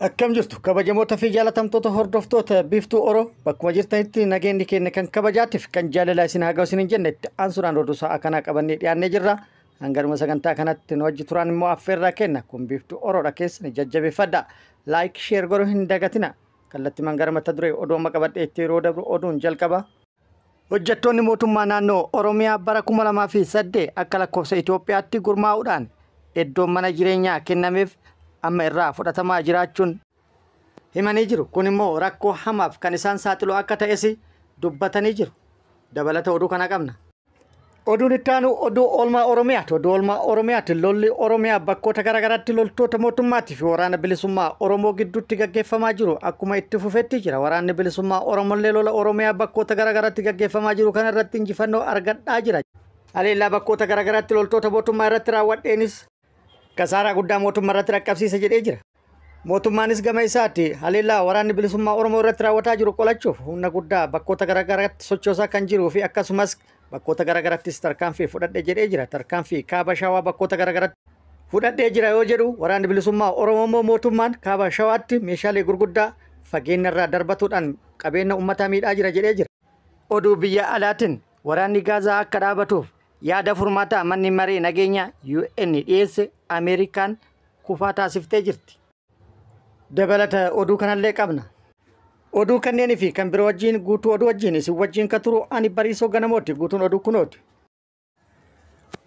Akkam jirtu kabajamoota fi jaalatamtoota hordoftoota Biiftuu Oro, bakkuma jirtanitti nageenyi keenya kan kabajaatiif kan jaalalaa isin haa ga'u isin hin jenne. Itti aansuudhaan oduu sa'a kanaa qabannee dhiyaannee jirra. Hangaruma sagantaa kanatti nu wajji turaan immoo affeerraa kenna. Kun Biiftuu Oroodha, keessan jajjabeeffadha. Like, share godhuu hin dagatina. Kallattii gara mata duree oduu amma qabadhee itti yeroo dabru oduun jalqaba. Hojjettoonni mootummaa naannoo Oromiyaa bara 2008 akka lakkoofsa Itoophiyaatti gurmaa'uudhaan iddoon mana jireenyaa kennameef amma irraa fudhatamaa jiraachuun himanii jiru. Kun immoo rakkoo hamaaf kan isaan saaxilu akka ta'es dubbatanii jiru. Dabalata oduu kana qabna. Oduun itti aanu oduu oolmaa Oromiyaati. Oduu oolmaa Oromiyaati. Lolli Oromiyaa bakkoota garaagaraatti loltoota mootummaatii fi waraana bilisummaa Oromoo gidduutti gaggeeffamaa jiru akkuma itti fufetti jira. Waraanni bilisummaa Oromollee lola Oromiyaa bakkoota garaagaraatti gaggeeffamaa jiru kana irratti injifannoo argadhaa jira. Haleellaa bakkoota garaagaraatti loltoota mootummaa irratti raawwadheenis kasaaraa guddaa mootummaa irratti dhaqqabsiisa jedhee jira. Mootummaanis gama isaatti haleellaa waraanni bilisummaa Oromoo irratti raawwataa jiru qolachuuf humna guddaa bakkoota garaagaraatti sochoosaa kan jiruu fi akkasumas bakkoota garaagaraattis tarkaanfii fudhadhe jedhee jira. Tarkaanfii kaaba Shawaa bakkoota garaagaraatti fudhadhee jira yoo jedhu, waraanni bilisummaa Oromoo immoo mootummaan kaaba Shawaatti meeshaalee gurguddaa fageenya irraa darbatuudhaan qabeenya uummataa miidhaa jira jedhee jira. Oduu biyya alaatiin waraanni Gaazaa akka dhaabatuuf yaada furmaataa manni maree nageenya UN dhiyeesse Ameerikaan kufaa taasiftee jirti. Dabalata oduu kanallee qabna. Oduu kanneenii fi kan biroo wajjin guutuu oduu wajjin isin wajjin kan turu ani Bariisoo Ganamooti. Guutuun oduu kunooti.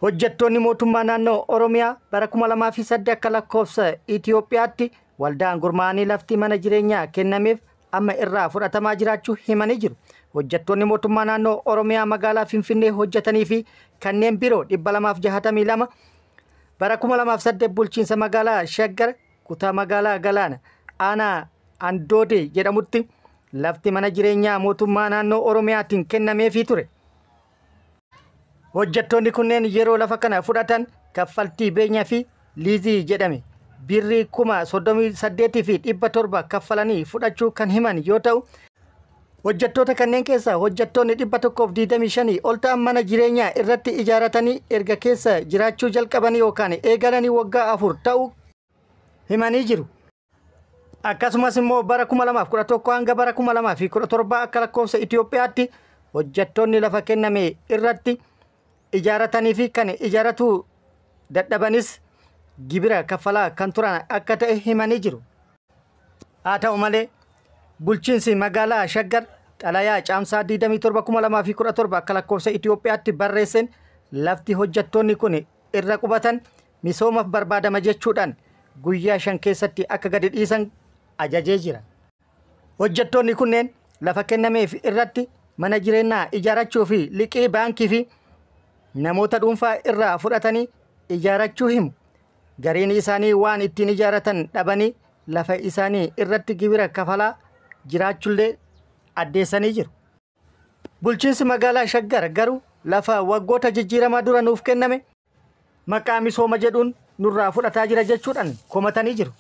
Hojjettoonni mootummaa naannoo Oromiyaa bara 2008 akka lakkoofsa Itoophiyaatti waldaan gurmaa'anii lafti mana jireenyaa kennameef amma irraa fudhatamaa jiraachuu himanii jiru. Hojjettoonni mootummaa naannoo Oromiyaa magaalaa Finfinnee hojjetanii fi kanneen biroo 262 bara 2008 bulchiinsa magaalaa Shaggar kutaa magaalaa Galaana aanaa Andoodee jedhamutti lafti mana jireenyaa mootummaa naannoo Oromiyaatiin kennameefii ture. Hojjettoonni kunneen yeroo lafa kana fudhatan kaffaltii beenyaa fi liizii jedhame birrii 38,700 kaffalanii fudhachuu kan himan yoo ta'u, hojjettoota kanneen keessaa hojjettoonni 125 ol ta'an mana jireenyaa irratti ijaaratanii erga keessa jiraachuu jalqabanii yookaan eegalanii waggaa 4 ta'uu himanii jiru. Akkasumas immoo bara 2011 hanga bara 2017 akka lakkoofsa Itoophiyaatti hojjettoonni lafa kenname irratti ijaaratanii fi kan ijaaratuu dadhabanis gibira kaffalaa kan turan akka ta'e himanii jiru. Haa ta'u malee, bulchiinsi magaalaa Shaggar xalayaa caamsaa 27,2017 akka lakkoofsa Itoophiyaatti barreesseen lafti hojjettoonni kun irra qubatan misoomaaf barbaadama jechuudhaan guyyaa 5 keessatti akka gadi dhiisan ajajee jira. Hojjettoonni kunneen lafa kennameef irratti mana jireenyaa ijaarachuu fi liqii baankii fi namoota dhuunfaa irraa fudhatanii ijaarachuu himu. Gariin isaanii waan ittiin ijaaratan dhabanii lafa isaanii irratti gibira kafalaa jiraachuullee addeessanii jiru. Bulchiinsi magaalaa Shaggar garuu lafa waggoota jijjiiramaa dura nuuf kenname maqaa misooma jedhuun nurraa fudhataa jira jechuudhaan komatanii jiru.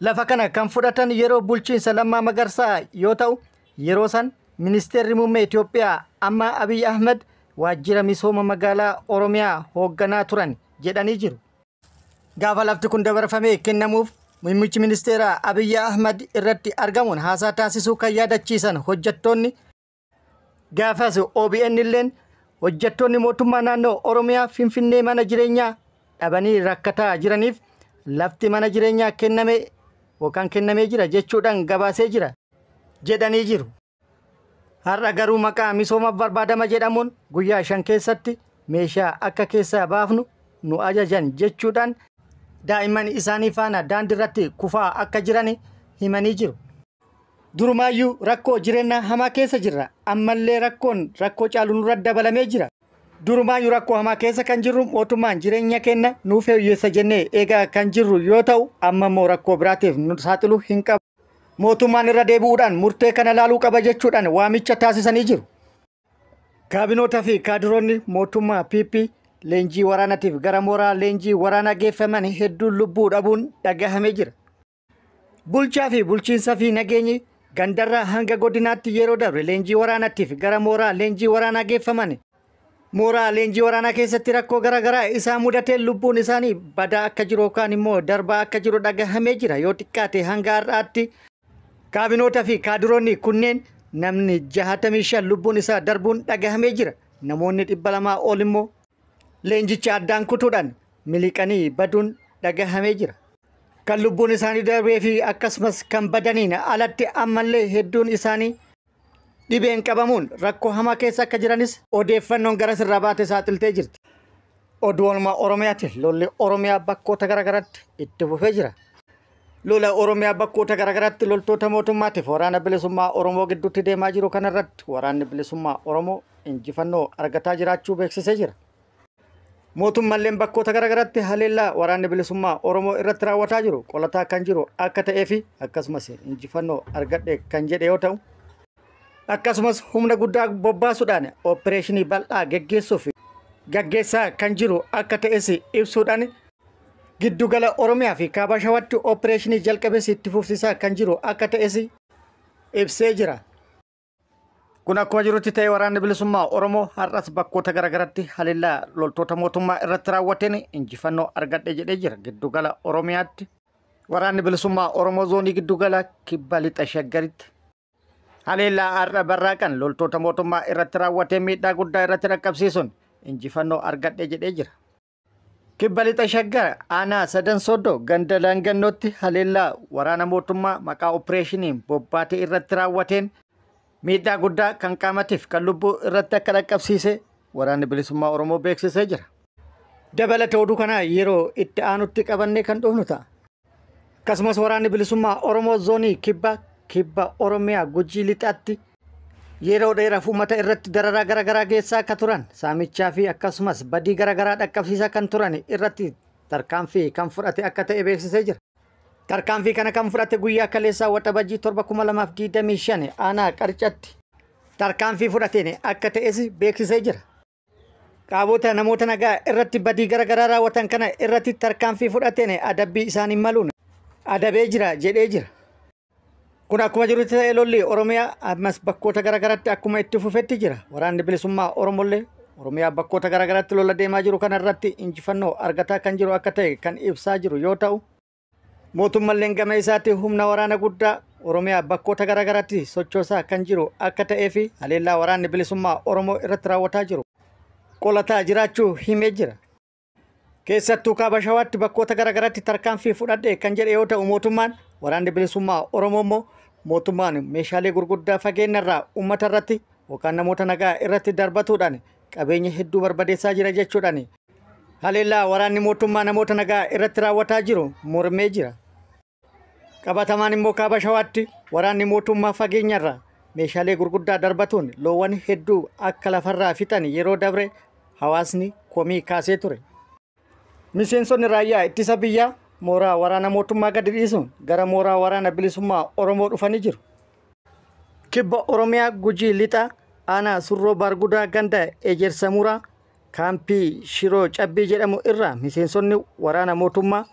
Lafa kana kan fudhatan yeroo bulchiinsa Lammaa Magarsaa yoo ta'u, yeroo san ministeerri muummee Itoophiyaa amma Abiy Ahmed waajjira misooma magaalaa Oromiyaa hoogganaa turan jedhanii jiru. Gaafa lafti kun dabarfamee kennamuuf muummichi ministeeraa Abiy Ahmed irratti argamuun haasaa taasisuu kan yaadachiisan hojjettoonni, gaafas OBN illeen hojjettoonni mootummaa naannoo Oromiyaa Finfinnee mana jireenyaa dhabanii rakkataa jiraniif lafti mana jireenyaa kenname yookaan kennamee jira jechuudhaan gabaasee jira jedhanii jiru. Har'a garuu maqaa misoomaaf barbaadama jedhamuun guyyaa 5 keessatti meeshaa akka keessaa baafnu nu ajajan jechuudhaan daa'imman isaanii faana daandii irratti kufaa akka jiran himanii jiru. Durumaayyuu rakkoo jireenyaa hamaa keessa jirra. Ammallee rakkoon rakkoo caalu nurra dabalamee jira. Durumaayyuu rakkoo hamaa keessa kan jirru mootummaan jireenya keenya nuuf fooyyessa jennee eegaa kan jirru yoo ta'u, amma immoo rakkoo biraatiif nu saaxiluu hin qabu. Mootummaan irra deebi'uudhaan murtee kana laaluu qaba jechuudhaan waamicha taasisanii jiru. Kaabinoota fi kaadiroonni mootummaa PP leenjii waraanaatiif gara mooraa leenjii waraanaa geeffaman hedduun lubbuu dhabuun dhagahamee jira. Bulchaa fi bulchiinsa fi nageenyi gandarraa hanga godinaatti yeroo darbe leenjii waraanaatiif gara mooraa leenjii waraanaa geeffaman Mooraa leenjii waraanaa keessatti rakkoo garaagaraa isaa mudateen lubbuun isaanii badaa akka jiru yookaan immoo darbaa akka jiru dhagahamee jira. Yoo xiqqaate hanga har'aatti kaabinoota fi kaadiroonni kunneen namni 65 lubbuun isaa darbuun dhagahamee jira. Namoonni 200 ol immoo leenjicha addaan kutuudhaan miliqanii baduun dhagahamee jira. Kan lubbuun isaanii darbee fi akkasumas kan badaniin alatti ammallee hedduun isaanii dhibeen qabamuun rakkoo hamaa keessa akka jiranis odeeffannoon gara sirraa baate saaxiltee jirti. Oduu oolmaa Oromiyaati. Lolli Oromiyaa bakkoota garaagaraatti itti fufee jira. Lola Oromiyaa bakkoota garaagaraatti loltoota mootummaatiif waraana bilisummaa Oromoo gidduutti deemaa jiru kanarratti waraanni bilisummaa Oromoo injifannoo argataa jiraachuu beeksisee jira. Mootummaalleen bakkoota garaagaraatti haleellaa waraanni bilisummaa Oromoo irratti raawwataa jiru qolataa kan jiru akka ta'ee fi akkasumas injifannoo argadhe kan jedhe yoo ta'u, akkasumas humna guddaa bobbaasuudhaan opereeshinii bal'aa geggeessuuf gaggeessaa kan jiru akka ta'es ibsuudhaan giddugala Oromiyaa fi Kaaba Shawaatti opereeshinii jalqabees itti fufsiisaa kan jiru akka ta'es ibsee jira. Kun akkuma jirutti ta'e waraanni bilisummaa Oromoo har'as bakkoota garaagaraatti haleellaa loltoota mootummaa irratti raawwateen injifannoo argadhe jedhee jira. Giddugala Oromiyaatti waraanni bilisummaa Oromoo zoonii giddugala kibba lixa Shaggaritti haleellaa har'a barraaqan loltoota mootummaa irratti raawwateen miidhaa guddaa irratti dhaqqabsiisuun injifannoo argadhe jedhee jira. Kibba lixa Shaggar aanaa Sadan Soddoo ganda Laangannootti haleellaa waraana mootummaa maqaa opereeshiniin bobbaatee irratti raawwateen miidhaa guddaa kan qaamatiif kan lubbuu irratti akka dhaqqabsiise waraanni bilisummaa Oromoo beeksisee jira. Dabalata oduu kanaa yeroo itti aanutti qabannee kan dhufnu ta'a. Akkasumas waraanni bilisummaa Oromoo zoonii kibba Oromiyaa Gujii lixaatti yeroo dheeraaf uummata irratti dararaa garaagaraa geessaa akka turan saamichaa fi akkasumas badii garaagaraa dhaqqabsiisaa kan turan irratti tarkaanfii kan fudhate akka ta'e beeksisee jira. Tarkaanfii kana kan fudhate guyyaa kaleessaa Waxabajjii 7, 2025 aanaa Qarcatti tarkaanfii fudhateen akka ta'es beeksisee jira. Qaamota namoota nagaa irratti badii garaagaraa raawwatan kana irratti tarkaanfii fudhateen adabbii isaanii maluun adabee jira jedhee jira. Kun akkuma jirutti ta'e lolli Oromiyaa ammas bakkoota garaagaraatti akkuma itti fufetti jira. Waraanni bilisummaa Oromollee Oromiyaa bakkoota garaagaraatti lola deemaa jiru kana irratti injifannoo argataa kan jiru akka ta'e kan ibsaa jiru yoo ta'u, mootummaalleen gama isaatti humna waraana guddaa Oromiyaa bakkoota garaagaraatti sochoosaa kan jiru akka ta'ee fi haleellaa waraanni bilisummaa Oromoo irratti raawwataa jiru qolataa jiraachuu himee jira. Keessattuu Kaaba Shawaatti bakkoota garaagaraatti tarkaanfii fudhadhe kan jedhe yoo ta'u, mootummaan waraanni bilisummaa Oromoo immoo mootummaan meeshaalee gurguddaa fageenyarraa uummata irratti yookaan namoota nagaa irratti darbatuudhaan qabeenya hedduu barbadeessaa jira jechuudhaan haleellaa waraanni mootummaa namoota nagaa irratti raawwataa jiru mormee jira. Qabatamaan immoo Kaaba Shawaatti waraanni mootummaa fageenyarraa meeshaalee gurguddaa darbatuun loowwan hedduu akka lafarraa fixan yeroo dabre hawaasni komii kaasee ture. Miseensonni raayyaa ittisa biyyaa mooraa waraana mootummaa gadi dhiisuun gara mooraa waraana bilisummaa Oromoo dhufanii jiru. Kibba Oromiyaa Gujii lixa aanaa Surroo Baargudaa ganda Ejersa Muraa kaampii Shiroo Cabbii jedhamu irraa miseensonni waraana mootummaa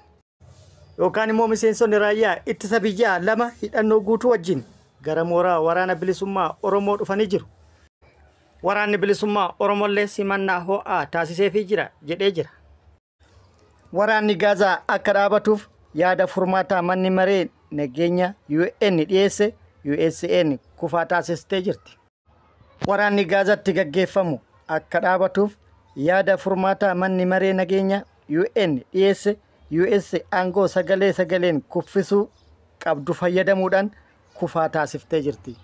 yookaan immoo miseensonni raayyaa ittisa biyyaa 2 hidhannoo guutuu wajjin gara mooraa waraana bilisummaa Oromoo dhufanii jiru. Waraanni bilisummaa Oromollee simannaa ho'aa taasiseefii jira jedhee jira. Waraanni Gaazaa akka dhaabatuuf yaada furmaataa manni maree nageenya UN dhiyeesse USN kufaa taasistee jirti. Waraanni Gaazaatti gaggeeffamu akka dhaabatuuf yaada furmaataa manni maree nageenya UN dhiyeesse US aangoo sagalee sagaleen kuffisuu qabdu fayyadamuudhaan kufaa taasiftee jirti.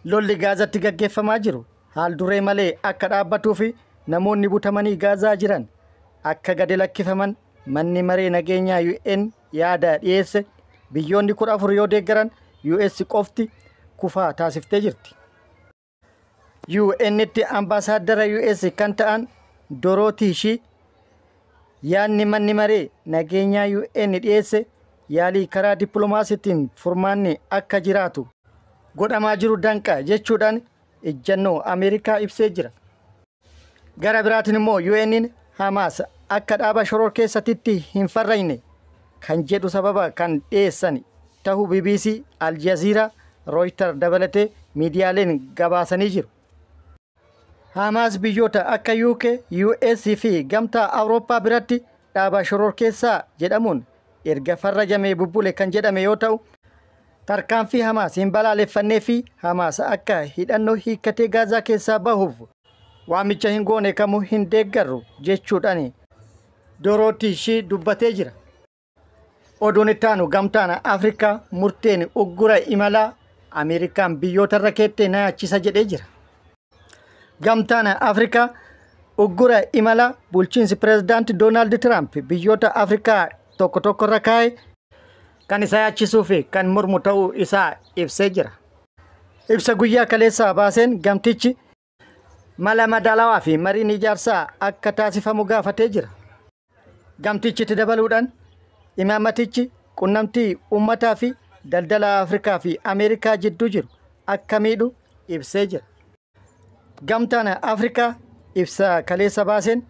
Lolli Gaazaatti gaggeeffamaa jiru haal duree malee akka dhaabbatuu fi namoonni butamanii Gaazaa jiran akka gadi lakkifaman manni maree nageenyaa UN yaada dhiyeesse biyyoonni 14 yoo deeggaran US qofti kufaa taasiftee jirti. UN'tti ambaasaaddara US kan ta'an Dorootii Shii yaadni manni maree nageenyaa UN dhiyeesse yaalii karaa dippiloomaasiitiin furmaanni akka jiraatu godhamaa jiru danqa jechuudhaan ejjennoo Ameerikaa ibsee jira. Gara biraatiin immoo UN'n Hamaas akka dhaaba shororkeessatitti hin farrayne kan jedhu sababa kan dhiyeessan ta'uu BBC, Al Jazeera, Reuters dabalatee miidiyaaleen gabaasanii jiru. Hamaas biyyoota akka UK, US fi Gamtaa Awurooppaa biratti dhaaba shororkeessaa jedhamuun erga farrajamee bubbule kan jedhame yoo ta'u, tarkaanfii Hamaas hin balaaleffannee fi Hamaas akka hidhannoo hiikkatee Gaazaa keessaa bahuuf waamicha hin goone kamuu hin deeggarru jechuudhaan Dorootii ishii dubbatee jira. Oduun itti aanu Gamtaan Afrikaa murteen uggura imalaa Ameerikaan biyyoota irra keettee na yaachisa jedhee jira. Gamtaan Afrikaa uggura imalaa bulchiinsi pireezidaanti Doonaald Tiraamp biyyoota Afrikaa tokko tokko irra kaa'e kan isa yaachisuu fi kan mormu ta'uu isaa ibsee jira. Ibsa guyyaa kaleessaa baaseen gamtichi mala madaalawaa fi mariin ijaarsaa akka taasifamu gaafatee jira. Gamtichitti dabaluudhaan imaammatichi qunnamtii uummataa fi daldala Afrikaa fi Ameerikaa jidduu jiru akka miidhu ibsee jira. Gamtaan Afrikaa ibsa kaleessa baaseen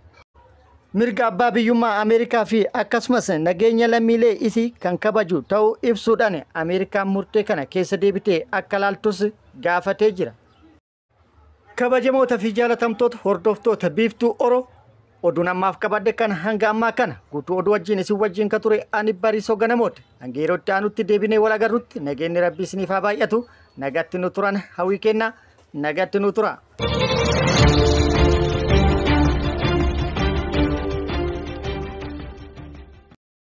mirga abbaa biyyummaa Ameerikaa fi akkasumas nageenya lammiilee isii kan kabaju ta'uu ibsuudhaan Ameerikaan murtee kana keessa deebitee akka laaltus gaafatee jira. Kabajamoota fi jaalatamtoota hordoftoota Biiftuu Oro, oduun ammaaf qabadde kan hanga ammaa kana guutuu oduu wajjin isin wajjin ka ture ani Bariisoo Ganamooti. Hanga yeroo itti aanutti deebinee wal agarrutti nageenyi Rabbii isiniif haa baay'atu. Nagatti nu turan hawwii kenna, nagatti nu tura.